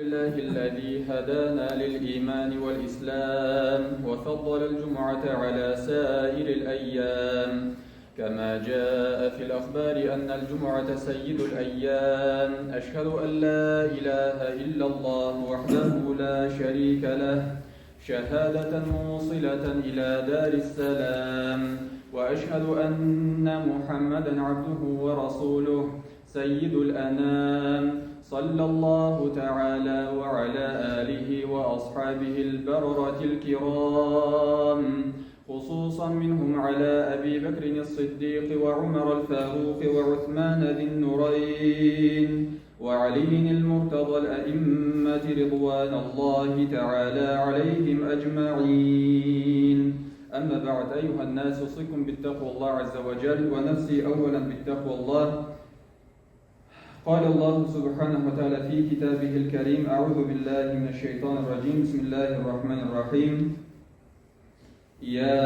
لله الذي هدانا للإيمان والإسلام وفضل الجمعة على سائر الأيام كما جاء في الأخبار أن الجمعة سيد الأيام أشهد أن لا إله إلا الله وحده لا شريك له شهادة موصلة إلى دار السلام وأشهد أن محمدا عبده ورسوله سيد الأنام صلى الله تعالى وعلى آله وأصحابه البررة الكرام خصوصا منهم على أبي بكر الصديق وعمر الفاروق وعثمان ذي النورين وعلي المرتضى الأئمة رضوان الله تعالى عليهم أجمعين أما بعد أيها الناس أوصيكم بالتقوى الله عز وجل ونفسي أولا بالتقوى الله قال الله سبحانه وتعالى في كتابه الكريم أعوذ بالله من الشيطان الرجيم بسم الله الرحمن الرحيم يا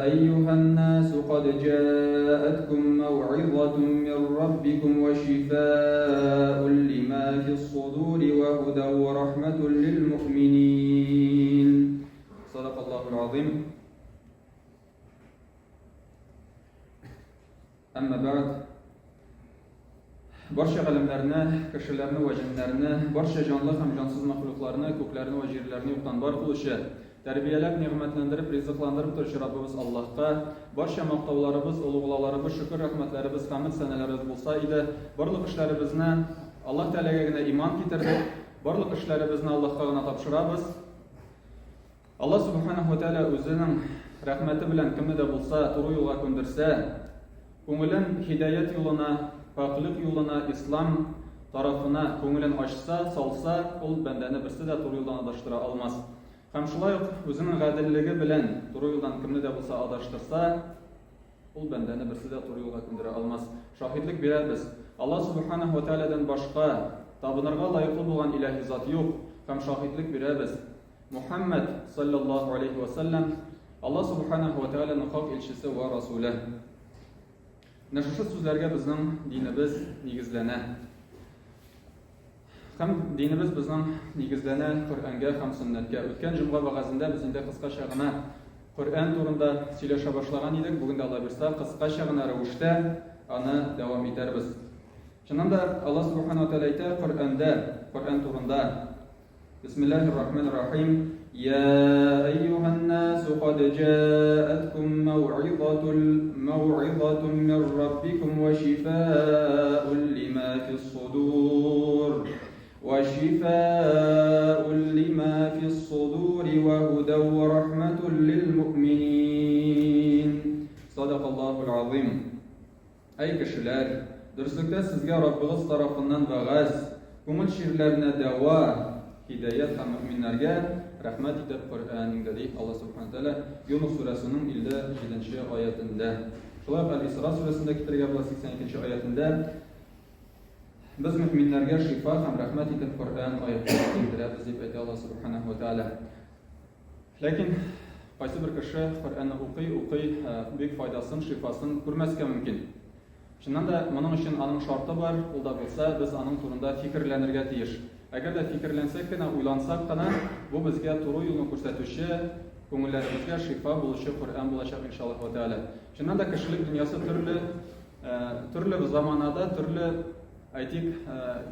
أيها الناس قد جاءتكم موعظة من ربكم وشفاء لما في الصدور وهدى ورحمة للمؤمنين صدق الله العظيم Әмма бәгъд барча галәмнәрне, кешеләрне вә җеннәрне, барча җанлы һәм җансыз мәхлукларны, күкләрне вә җирләрне юктан бар кылучы, тәрбияләп, нигъмәтләндереп, ризыкландырып торучы Раббыбыз Аллаһка, барча мактауларыбыз, олуглауларыбыз, шөкер-рәхмәтләребез, хәмед-сәнәләребез булса иде, барлык эшләребезне Аллаһ Тәгаләгә генә иман китердек, барлык эшләребезне Аллаһка гына тапшырабыз. Аллаһ Субханаһу ва Тәгалә үзенең рәхмәте белән кемне дә булса туры юлга күндерсә, күңелен һидаять юлына, пакьлек юлына, ислам тарафына күңелен ачса, салса, ул бәндәне берсе дә туры юлдан адаштыра алмас. Һәм шулай ук үзенең гаделлеге белән туры юлдан кемне дә булса адаштырса, ул бәндәне берсе дә туры юлга күндерә алмас. Шаһитлек бирәбез, Аллаһ Субханаһу ва Тәгаләдән башка табынырга лаеклы булган илаһи зат юк, һәм шаһитлек бирәбез, Мухәммәд, салләллаһу алейһи ва сәлләм, Аллаһ Субханаһу ва Тәгаләнең хак илчесе вә расуле. Менә шушы сүзләргә безнең динебез нигезләнә. Һәм динебез безнең нигезләнә Коръәнгә һәм сөннәткә. Үткән җомга вәгазендә без инде кыскача гына Коръән турында сөйләшә башлаган идек. Бүген дә Алла бирса, кыскача гына рәвештә аны дәвам итәрбез. Чыннан да Алла Субхану ва Тәгалә әйтә Коръәндә, Коръән турында. Бисмиллаһир Рахманир Рахим. Я әйюһан насу кад җаәткум мәүгыйзатул мәүгыйзатун мир раббикум ва шифаун лима фис судур. Ва шифаун лима фис судур ва һудан ва рахматун лил муъминин. Садакаллахул азим. Әй кешеләр! Дөреслектә сезгә Раббыгыз тарафыннан вәгазь, күңел чирләренә дәва, һидаять һәм мөэминнәргә рәхмәт итеп Коръән иңде, ди Аллаһ Сүбхәнәһү вә Тәгалә Юнус сүрәсенең 57 нче аятендә. Шулай ук Әл-Исра сүрәсендә китерергә була 82 нче аятендә, Без мөэминнәргә шифа һәм рәхмәт итеп Коръән аятьләрен иңдерәбез, дип әйтә Аллаһ Сүбхәнәһү вә Тәгалә. Ләкин кайсы бер кеше Коръәнне укый, укый, бик файдасын, шифасын күрмәскә мөмкин. Чыннан да, моның өчен аның шарты бар, ул да булса, без аның турында фикерләнергә тиеш. Әгәр дә фикерләнсәк кенә, уйлансак кына, бу безгә туры юлны күрсәтүче, күңелләребезгә шифа булучы Коръән булачак, иншаллаһ ва тәгалә. Чыннан да, кешелек дөньясы төрле, төрле заманада, төрле, әйтик,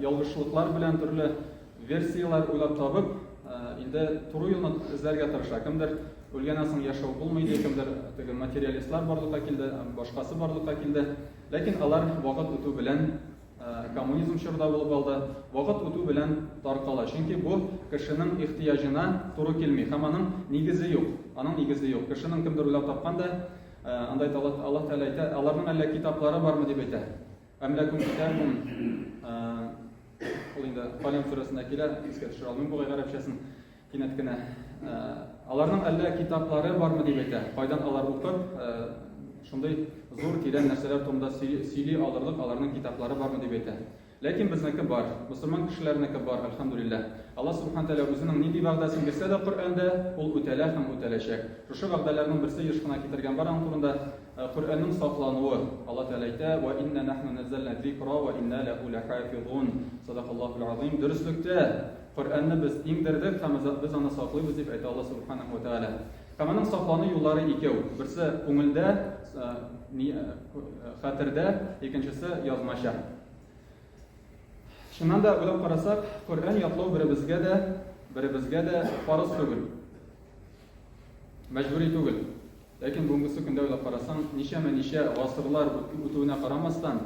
ялгышлыклар белән, төрле версияләр уйлап табып, инде туры юлны эзләргә тырыша. Кемдер үлгәннән соң яшәү булмый ди, кемдер теге материалистлар барлыкка килде, башкасы барлыкка килде. Ләкин алар вакыт үтү белән коммунизм чорында булып алды, вакыт үтү белән таркала. Чөнки бу кешенең ихтыяҗына туры килми һәм аның нигезе юк. Аның нигезе юк. Кешенең кемдер уйлап тапкан да, анда әйтә Аллаһ Тәгалә әйтә, аларның әллә китаплары бармы дип әйтә. Әм ләкүм китабун ул инде Каләм сүрәсендә килә, искә төшерә алмыйм бугай гарәпчәсен кинәт кенә. Аларның әллә китаплары бармы дип әйтә. Кайдан алар укып, шундый зур тирән нәрсәләр турында сөйли алырлык аларның китаплары бармы дип әйтә. Ләкин безнеке бар, мөселман кешеләренеке бар, әлхәмдүлилләһ. Аллаһ Субхана Тәгалә үзенең нинди вәгъдәсен бирсә дә Коръәндә, ул үтәлә һәм үтәләчәк. Шушы вәгъдәләрнең берсе еш кына китергән бар аның турында, Коръәннең саклануы. Аллаһ Тәгалә әйтә, Вә инна нахну наззална зикра вә инна ләһу ләхафизун. Садакаллаһул азим. Дөреслектә, Коръәнне без иңдердек һәм без аны саклыйбыз, дип әйтә Алла Субханаһу ва Тәгалә. Һәм аның саклану юллары икәү. Берсе күңелдә, хәтердә, икенчесе язмача. Чыннан да уйлап карасак, Коръән ятлау беребезгә дә, беребезгә дә фарыз түгел. Мәҗбүри түгел. Ләкин бүгенгесе көндә уйлап карасаң, ничәмә-ничә гасырлар үтүенә карамастан,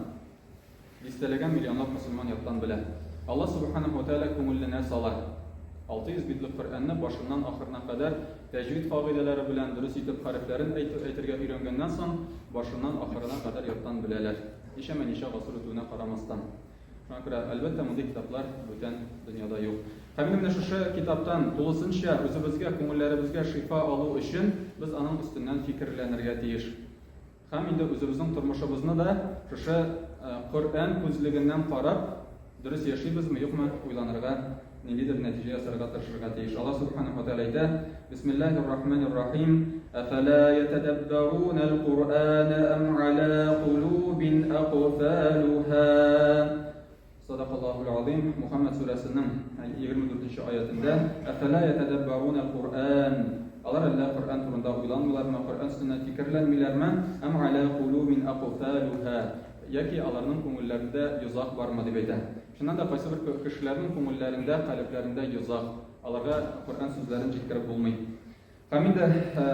дистәләгән миллионлап мөселман яттан белә. Алла Субханаһу ва Тәгалә күңеленә сала. 600 битлек Коръәнне башыннан ахырына кадәр тәҗвид кагыйдәләре белән дөрес итеп хәрефләрен әйтергә өйрәнгәннән соң, башыннан ахырына кадәр яттан беләләр. Ничәмә-ничә гасыр үтүенә карамастан. Шуңа күрә, әлбәттә, мондый китаплар бүтән дөньяда юк. Һәм инде менә шушы китаптан тулысынча үзебезгә, күңелләребезгә шифа алу өчен без аның өстеннән фикерләнергә тиеш. Һәм инде үзебезнең тормышыбызны да шушы Коръән күзлегеннән карап, дөрес яшибезме, юкмы, уйланырга, ниндидер нәтиҗә ясарга тырышырга тиеш. Алла Субханаһу ва Тәгалә әйтә: Бисмиллаһир Рахманир Рахим. Афала ятадаббарунал Куръана ам аля кулубин акфалуха. Садакаллахул азим. Мухаммад сүрәсенең 24 нче аятендә Афала ятадаббарунал Куръан. Алар әллә Коръән турында уйланмыйлармы, Коръән өстеннән фикерләнмиләрме? Ам аля кулубин акфалуха. Яки аларның күңелләрендә йозак бармы дип әйтә. Чыннан да кайсыбер кешеләрнең күңелләрендә, калебләрендә йозак. Аларга Коръән сүзләрен җиткереп булмый. Һәм инде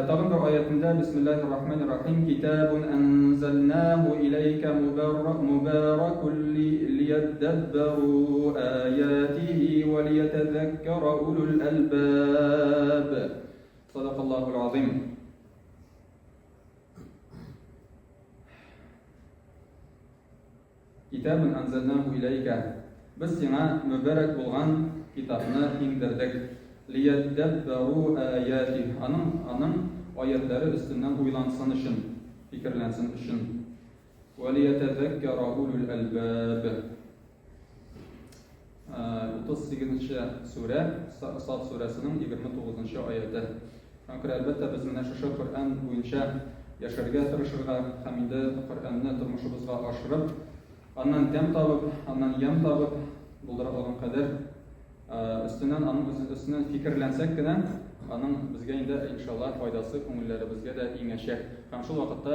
тагын бер аятендә Бисмиллаһир Рахманир Рахим Китабун анзалнаху иләйкә мубаракун лияддаббару аятихи ва лиятазаккара улул албаб. Садакаллахул азим. Китабун анзалнаху иләйкә. Без сиңа мөбарәк булган китапны иңдердек. Лияддәббәру аятих. Аның аның аятләре өстеннән уйлансын өчен, фикерләнсен өчен. Вә лиятәзәккәра улул әлбаб. 38 нче сүрә, Саф сүрәсенең 29 нчы аяты. Шуңа күрә, әлбәттә, без менә шушы Коръән буенча яшәргә тырышырга һәм инде Коръәнне тормышыбызга ашырып, аннан тәм табып, аннан ямь табып, булдыра алган кадәр өстеннән аның өстеннән фикерләнсәк кенә, аның безгә инде иншалла файдасы күңелләребезгә дә иңәчәк. Һәм шул вакытта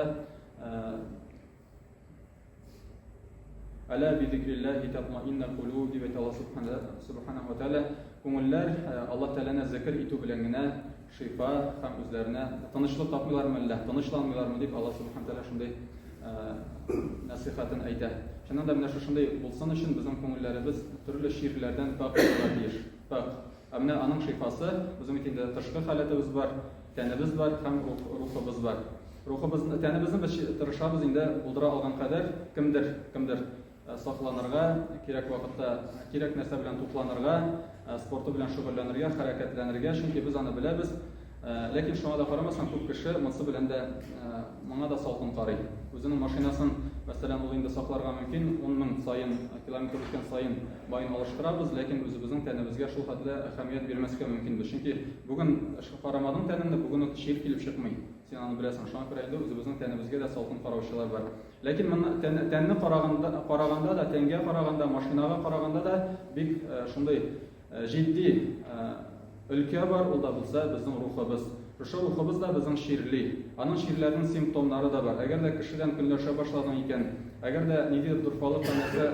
Әлә бизикрилләһи татмаиннал кулуб дип әйтә Аллаһ Субханаһу ва Тәгалә. Күңелләр Аллаһ Тәгаләне зикер итү белән генә шифа һәм үзләренә тынычлык тапмыйлармы әллә, тынычланмыйлармы дип Аллаһ Субханаһу ва Тәгалә шундый нәсыйхәтен әйтә. Чыннан да менә шушындый булсын өчен безнең күңелләребез төрле чирләрдән пакь булырга тиеш. Пакь. Ә менә аның шифасы, безнең бит инде тышкы халәтебез бар, тәнебез бар һәм рух, рухыбыз бар. Рухыбызны, тәнебезне без тырышабыз инде булдыра алган кадәр кемдер, кемдер э, сакланырга, кирәк вакытта кирәк нәрсә белән тукланырга, э, спорты белән шөгыльләнергә, хәрәкәтләнергә, чөнки без аны беләбез. Э, ләкин шуңа да карамастан, күп кеше монысы белән дә э, моңа да салкын карый. Үзенең машинасын, мәсәлән, ул инде сакларга мөмкин, 10 мең саен, километр үткән саен маен алыштырабыз, ләкин үзебезнең тәнебезгә шул хәтле әһәмият бирмәскә мөмкинбез. Чөнки бүген карамадың тәнеңне, бүген үк чир килеп чыкмый. Син аны беләсең. Шуңа күрә инде үзебезнең тәнебезгә дә салкын караучылар бар. Ләкин моны тәнне караганда, караганда да, тәнгә караганда, машинага караганда да бик э, шундый Җитди өлкә бар, ул да булса безнең рухыбыз. Шушы рухыбыз да безнең чирли. Аның чирләренең симптомнары да бар. Әгәр дә кешедән көнләшә башладың икән, әгәр дә ниндидер дорфалык һәм нәрсә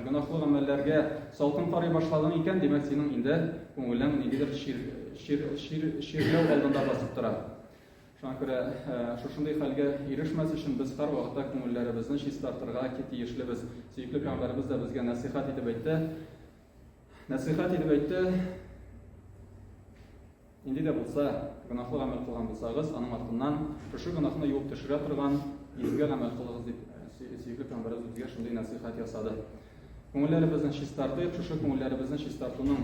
гөнаһлы гамәлләргә салкын карый башладың икән, димәк, синең инде күңелең ниндидер чир, чир, чир, чирләү алдында басып тора. Шуңа күрә шушындый хәлгә ирешмәс өчен без һәрвакытта күңелләребезне чистартырга тиешлебез. Сөекле пәйгамбәребез дә безгә нәсыйхәт итеп әйтте. Нәсыйхәт итеп әйтте, нинди дә булса гөнаһлы гамәл кылган булсагыз, аның артыннан шушы гөнаһны юып төшерә торган изге гамәл кылыгыз дип сөекле пәйгамбәребез безгә шундый нәсыйхәт ясады. Күңелләребезне чистартыйк, шушы күңелләребезне чистартуның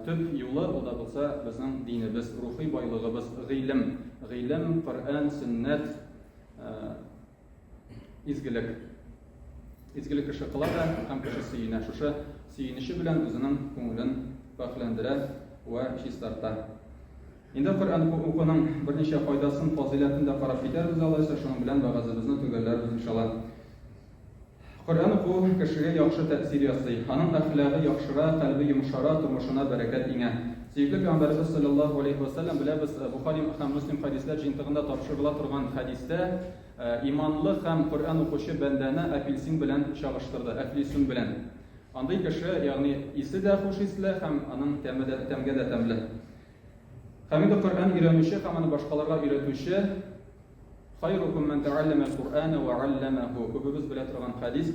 төп юлы ул да булса безнең динебез, рухи байлыгыбыз, гыйлем. Гыйлем, Коръән, сөннәт, Изгелек. Изгелек кеше кыла да һәм кеше сөенә. Шушы сөенече белән үзенең күңелен пакьләндерә вә чистарта. Инде Коръән укуның берничә файдасын, фазыйләтен дә карап китәрбез алайса, шуның белән вәгазебезне төгәлләрбез иншалла. Коръән уку кешегә яхшы тәэсир ясый. Аның әхлагы яхшыра, кальбе йомшара, тормышына бәрәкәт иңә. Сөекле Пәйгамбәребез салләллаһу галәйһи вә сәлләм, беләбез, Бохари һәм Мөслим хәдисләр җыентыгында тапшырыла торган хәдистә, иманлы һәм Коръән укучы бәндәне апельсин белән чагыштырды, әфлисун белән. Андый кеше, ягъни исе дә хуш исле һәм аның тәме дә, тәмгә дә тәмле. Һәм инде Коръән өйрәнүче һәм аны башкаларга өйрәтүче Хайрукум ман тәгалләмә Коръәнә ва алләмәһу. Күбебез белә торган хәдис.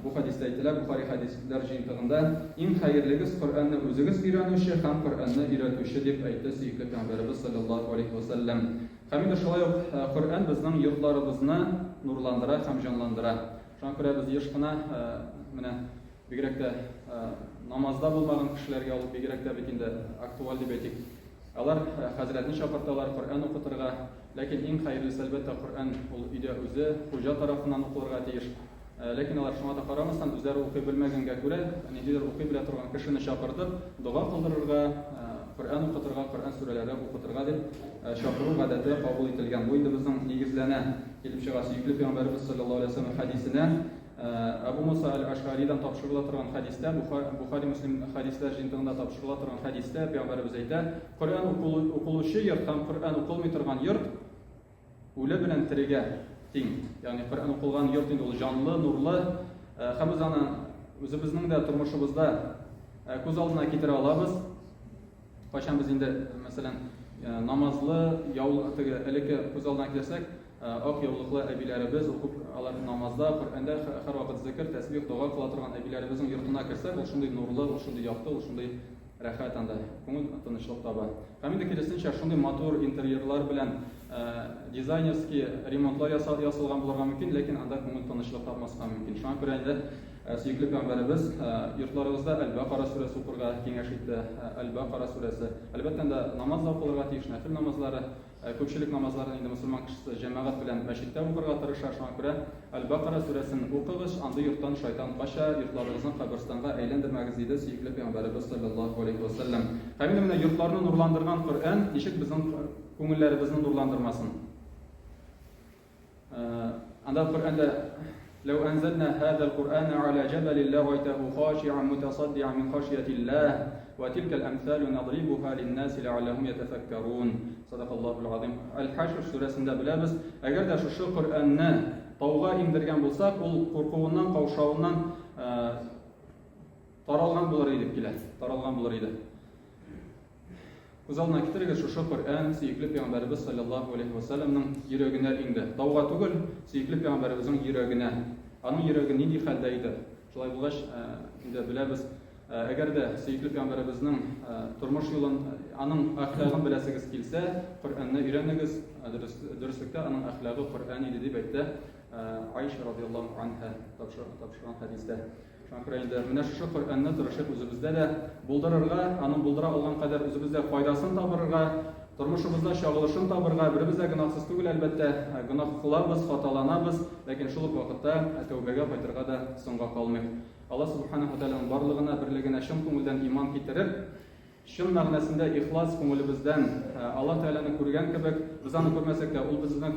Бу хәдистә әйтелә, Бухари хәдисләр җыентыгында, иң хәерлегез Коръәнне үзегез өйрәнүче һәм Коръәнне өйрәтүче дип әйтте сөекле пәйгамбәребез саллаллаһу алейхи ва сәлләм. Һәм инде шулай ук Коръән безнең йортларыбызны нурландыра һәм җанландыра. Шуңа күрә без еш кына менә бигрәк тә намазда булмаган кешеләргә ул бигрәк тә бит инде актуаль дип әйтик. Алар хәзрәтне чакырталар Коръән укытырга, ләкин иң хәерлесе, әлбәттә, Коръән ул өйдә үзе, хуҗа тарафыннан укылырга тиеш. Ләкин алар шуңа да карамастан, үзләре укый белмәгәнгә күрә, ниндидер укый белә торган кешене чакыртып, дога кылдырырга, Коръән укытырга, Коръән сүрәләре укытырга дип чакыру гадәте кабул ителгән. Бу инде безнең нигезләнә, килеп чыга сөекле пәйгамбәребез салләллаһу алейһи ва сәлләм хәдисенә. Әбу Муса әл-Ашгаридан тапшырыла торган хәдистә, Бухари Муслим хәдисләр җыентыгында тапшырыла торган хәдистә пәйгамбәребез әйтә, Коръән укылучы йорт һәм Коръән укылмый торган йорт үле белән терегә тиң. Ягъни Коръән укылган йорт инде ул җанлы, нурлы. Һәм без аны үзебезнең дә тормышыбызда күз алдына китерә алабыз. Кайчан без инде, мәсәлән, намазлы, яул теге элекке күз алдына китерсәк, ак яулыклы әбиләребез укып, алар намазда, Коръәндә һәрвакыт зикер, тәсбих, дога кыла торган әбиләребезнең йортына керсәк, ул шундый нурлы, ул шундый якты, ул шундый рәхәт анда. Күңел тынычлык таба. Һәм инде киресенчә, шундый матур интерьерлар белән дизайнерский ремонтлар ясалган булырга мөмкин, ләкин анда күңел тынычлык тапмаска мөмкин. Шуңа күрә инде сөекле пәйгамбәребез йортларыгызда Әл-Бакара сүрәсе укырга киңәш итте. Әл-Бакара сүрәсе. Әлбәттә, анда намаз да укылырга тиеш, нәфел намазлары. Күпчелек намазларын инде мөселман кешесе җәмәгать белән мәчеттә укырга тырыша, шуңа күрә Әл-Бакара сүрәсен укыгыз, андый йорттан шайтан кача, йортларыгызны каберстанга әйләндермәгез, диде сөекле пәйгамбәребез салләллаһу алейһи вә сәлләм. Һәм инде менә йортларны нурландырган Коръән ничек безнең күңелләребезне нурландырмасын? Анда Коръәндә Ләү әнзәлнә һәзәл Коръәнә аля җәбәлин ләрайтәһу хашиан мутасаддиан мин хашиятилләһ вә тилкәл әмсәлү надрибуһа линнаси ләалләһум ятәфәккәрун. Садакаллаһул азим. Әл-Хашр сүрәсендә беләбез, әгәр дә шушы Коръәнне тауга иңдергән булсак, ул куркуыннан, каушавыннан таралган булыр иде дип килә. Таралган булыр иде. Күз алдына китерегез, шушы Коръән сөекле пәйгамбәребез салләллаһу алейһи вә сәлләмнең йөрәгенә иңде. Тауга түгел, сөекле пәйгамбәребезнең йөрәгенә. Аның йөрәге нинди хәлдә иде? Шулай булгач, инде беләбез, әгәр дә сөекле пәйгамбәребезнең тормыш юлын, аның әхлагын беләсегез килсә, Коръәнне өйрәнегез. Дөреслектә аның әхлагы Коръән иде дип әйтте Айша радиаллаһу анһа тапшырган хәдистә. Шуңа күрә инде менә шушы Коръәнне тырышып үзебездә дә булдырырга, аның булдыра алган кадәр үзебездә файдасын табырырга, тормышыбызда чагылышын табырга, беребез дә гөнаһсыз түгел, әлбәттә, гөнаһ кылабыз, хаталанабыз, ләкин шул ук вакытта тәүбәгә кайтырга да соңга калмыйк. Алла Субханаһу ва Тәгаләнең барлыгына, берлегенә чын күңелдән иман китереп, Чын мәгънәсендә ихлас күңелебездән Аллаһ Тәгаләне күргән кебек, без аны күрмәсәк тә, ул безне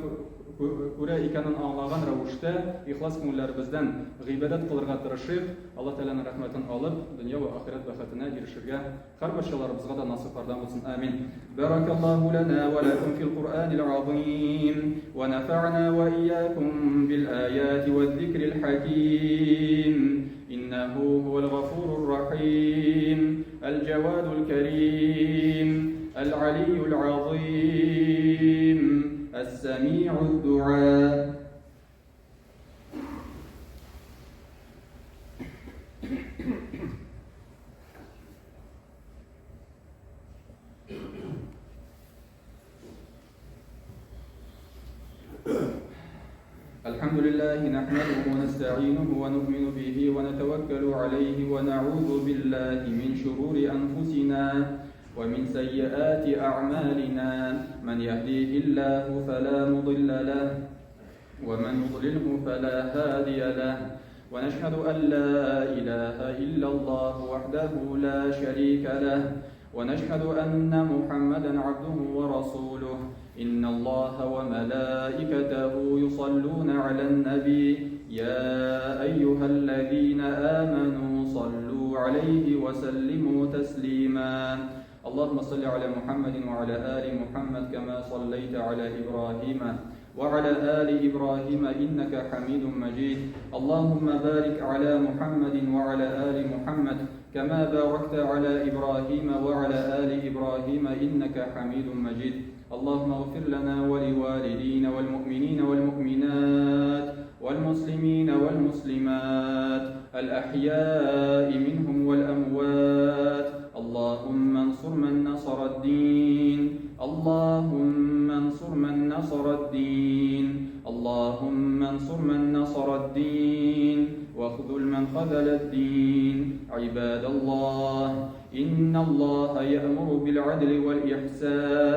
күрә икәнен аңлаган рәвештә, ихлас күңелләребездән гыйбадәт кылырга тырышыйк, Аллаһ Тәгаләнең рәхмәтен алып, дөнья вә ахирәт бәхетенә ирешергә һәрбарчаларыбызга да насыйплардан булсын. Амин. Бәракәллаһу ләнә вә ләкүм фил Куръанил азим, вә нәфә'нә вә иякүм бил аяти вә зикрил хаким. Иннәһу һуәл гафурур рахим, әл-җәвадул кәрим, әл-алийул азим, әс-сәми'уд дуа. الحمد لله نحمده ونستعينه ونؤمن به ونتوكل عليه ونعوذ بالله من شرور أنفسنا ومن سيئات أعمالنا من يهديه الله فلا مضل له ومن يضلله فلا هادي له ونشهد أن لا إله إلا الله وحده لا شريك له. ونشهد أن محمدا عبده ورسوله إن الله وملائكته يصلون على النبي يا أيها الذين آمنوا صلوا عليه وسلموا تسليما اللهم صل على محمد وعلى آل محمد كما صليت على إبراهيم وعلى آل إبراهيم إنك حميد مجيد اللهم بارك على محمد وعلى آل محمد كما باركت على إبراهيم وعلى آل إبراهيم إنك حميد مجيد اللهم اغفر لنا ولوالدينا والمؤمنين والمؤمنات والمسلمين والمسلمات الأحياء منهم والأموات اللهم انصر من نصر الدين اللهم انصر من نصر الدين اللهم انصر من نصر الدين واخذل من خذل الدين عباد الله إن الله يأمر بالعدل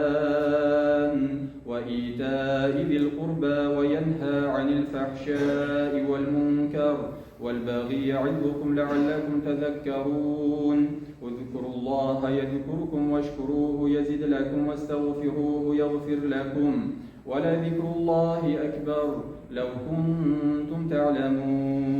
والإحسان وإيتاء ذي القربى وينهى عن الفحشاء والمنكر والبغي يعظكم لعلكم تذكرون اذكروا الله يذكركم واشكروه يزد لكم واستغفروه يغفر لكم ولذكر الله أكبر لو كنتم تعلمون.